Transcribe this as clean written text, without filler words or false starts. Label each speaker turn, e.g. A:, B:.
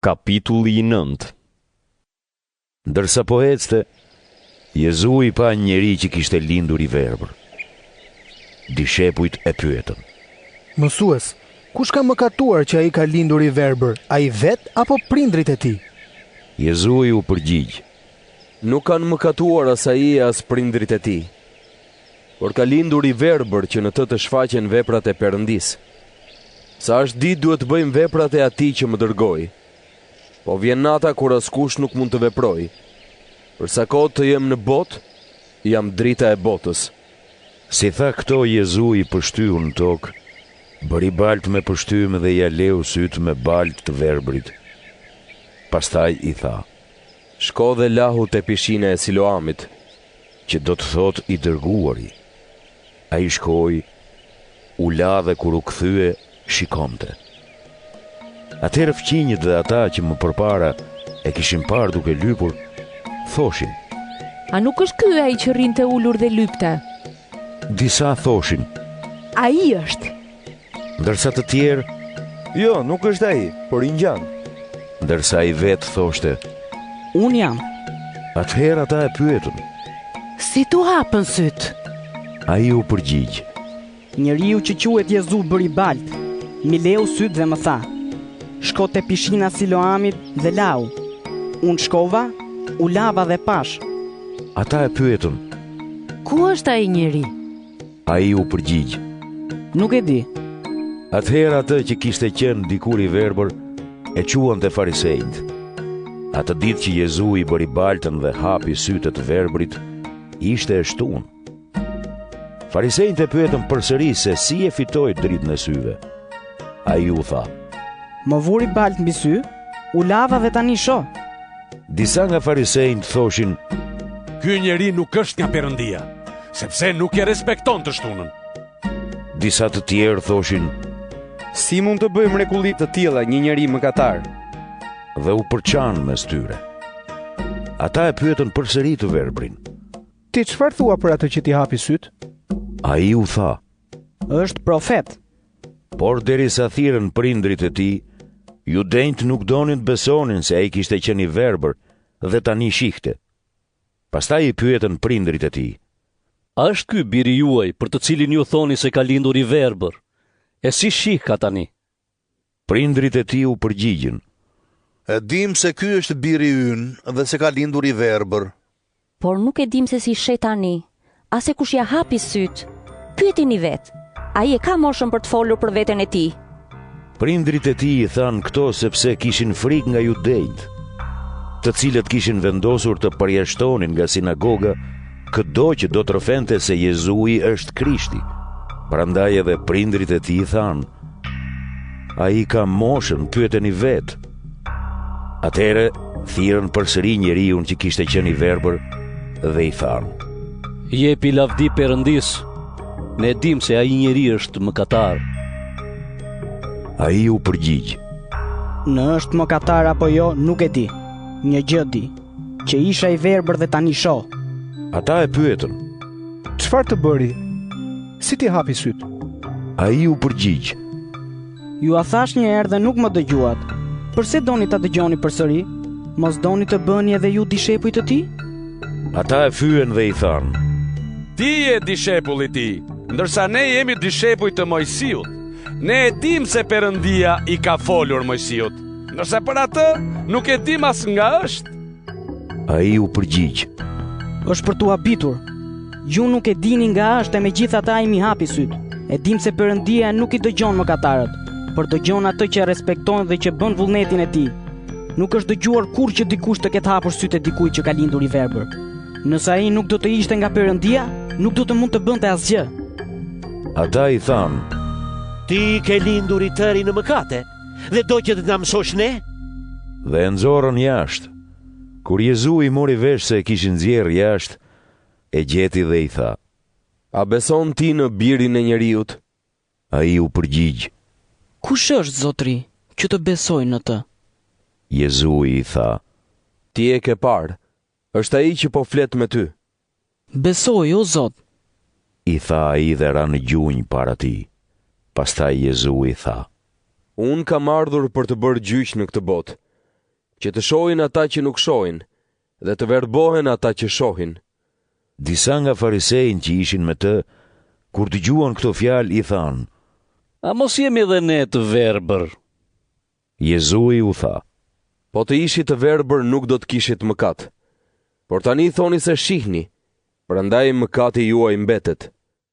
A: Kapitulli i nëntë.
B: Ndërsa po ecte, Jezui pa një njeri që kishte lindur i verbër. Dishepujt e pyetën.
C: Mësues, kush ka mëkatuar që ai ka lindur i verbër, ai vetë apo prindërit e tij?
B: Jezui u përgjigj.
D: Nuk kanë mëkatuar as ai e as prindërit e tij, por ka lindur i verbër që në të të shfaqen veprat e Perëndisë. Sa është ditë duhet të bëjmë veprat e atij që më dërgoi. Po vjen nata kur askush nuk mund të veprojë. Për sa kohë të jem në botë, jam drita e botës.
B: Si tha këto Jezui pështyu në tokë, bëri baltë me pështymë dhe ia leu sytë me baltë të verbrit. Pastaj i tha.
D: Shko dhe lahu te pishina e Siloamit.
B: Që do të thotë i dërguari. Ai shkoi, u la dhe kur u kthye, shikonte. Atëherë fqinjët dhe ata që më përpara e kishin parë duke lypur, thoshin.
E: A nuk është ky ai që rrinte ulur dhe lypte?
B: Disa thoshin.
E: Ai është.
B: Ndërsa të tjerë,
F: Jo, nuk është ai, por i ngjan.
B: Ndërsa ai vetë thoshte,
G: Unë jam.
B: Atëherë ata e pyetën.
H: Si t'u hapën sytë?
B: Ai u përgjigj.
G: Njeriu që quhet Jezu bëri baltë, m'i leu sytë dhe më tha, shko te pishina e Siloamit dhe lahu. Unë shkova, u lava dhe pashë.
B: Ata e pyetën.
H: Ku është ai njeri?
B: Ai u përgjigj.
G: Nuk e di.
B: Atëherë atë që kishte qenë dikur i verbër, e çuan te farisenjtë. Atë ditë që Jezui bëri baltën dhe hapi sytë e të verbrit, ishte e shtunë. Farisenjtë e pyetën përsëri se si e fitoi dritën e syve. Ai u tha.
G: Më vuri baltë mbi sy, u lava dhe tani shoh.
B: Disa nga farisenjtë thoshin,
I: Ky njeri nuk është nga Perëndia, sepse nuk e respekton të shtunën.
B: Disa të tjerë thoshin,
J: Si mund të bëjë mrekulli të tilla një njeri mëkatar?
B: Dhe u përçanë mes tyre. Ata e pyetën përsëri të verbrin.
C: Ti çfarë thua për atë që t'i hapi sytë?
B: Ai u tha,
G: Është profet.
B: Por derisa thirrën prindërit e tij, judenjtë nuk donin të besonin se ai kishte qenë i verbër dhe tani shihte. Pastaj i pyetën prindërit e tij.
K: A është ky biri juaj për të cilin ju thoni se ka lindur i verbër? E si shihka tani?
B: Prindërit e tij u përgjigjën.
L: E dimë se ky është biri ynë dhe se ka lindur i verbër.
M: Por nuk e dimë se si sheh tani, as se kush ia hapi sytë. Pyeteni vetë. Ai e ka moshën për të folur për veten e tij.
B: Prindërit e tij i thanë këto sepse kishin frikë nga judenjtë, të cilët kishin vendosur të përjashtonin nga sinagoga këdo që do të rrëfente se Jezui është Krishti. Prandaj edhe prindërit e tij thanë, Ai ka moshën, pyeteni vetë. Atëherë thirrën përsëri njeriun që kishte qenë i verbër dhe i thanë.
K: Jepi lavdi Perëndisë, ne e dimë se ai njeri është mëkatar.
B: Ai u përgjigj.
G: Në është mëkatar apo jo, nuk e di. Një gjë di, që isha i verbër dhe tani shoh.
B: Ata e pyetën.
C: Çfarë të bëri? Si t'i hapi sytë?
B: Ai u përgjigj.
G: Jua thashë një herë dhe nuk më dëgjuat. Përse doni ta dëgjoni përsëri? Mos doni të bëheni edhe ju dishepuj të tij?
B: Ata e fyen dhe i thanë.
I: Ti je dishepull i tij, ndërsa ne jemi dishepuj të Moisiut. Ne e dimë se Perëndia i ka folur Moisiut, ndërsa për atë nuk e dimë as nga është.
B: Ai u përgjigj.
G: Është për t'u habitur. Ju nuk e dini nga është e megjithatë ai m'i hapi sytë. E dimë se Perëndia nuk i dëgjon mëkatarët, por dëgjon atë që e respekton dhe që bën vullnetin e tij. Nuk është dëgjuar kurrë që dikush të ketë hapur sytë e dikujt që ka lindur i verbër. Nëse ai nuk do të ishte nga Perëndia, nuk do të mund të bënte asgjë.
B: Ata i thanë:
N: Ti ke lindur i tëri në mëkate dhe do që të na mësosh ne?
B: Dhe e nxorën jashtë. Kur Jezui mori vesh se e kishin nxjerrë jashtë, e gjeti dhe i tha:
D: A beson ti në Birin e njeriut?
B: Ai u përgjigj:
G: Kush është, Zotëri, që të besoj në të?
B: Jezui i tha:
D: Ti e ke parë, është ai që po flet me ty.
G: Besoj, o Zot!
B: I tha ai dhe ra në gjunjë para tij. Pastaj Jezui tha:
D: Unë kam ardhur për të bërë gjyq në këtë botë, Që të shohin ata që nuk shohin dhe të verbohen ata që shohin.
B: Disa nga farisenjtë që ishin me të, kur dëgjuan këto fjalë i thanë:
K: A mos jemi dhe ne të verbër?
B: Jezui u tha:
D: Po të ishit të verbër nuk do të kishit mëkat. Por tani thoni se shihni, prandaj mëkati juaj mbetet.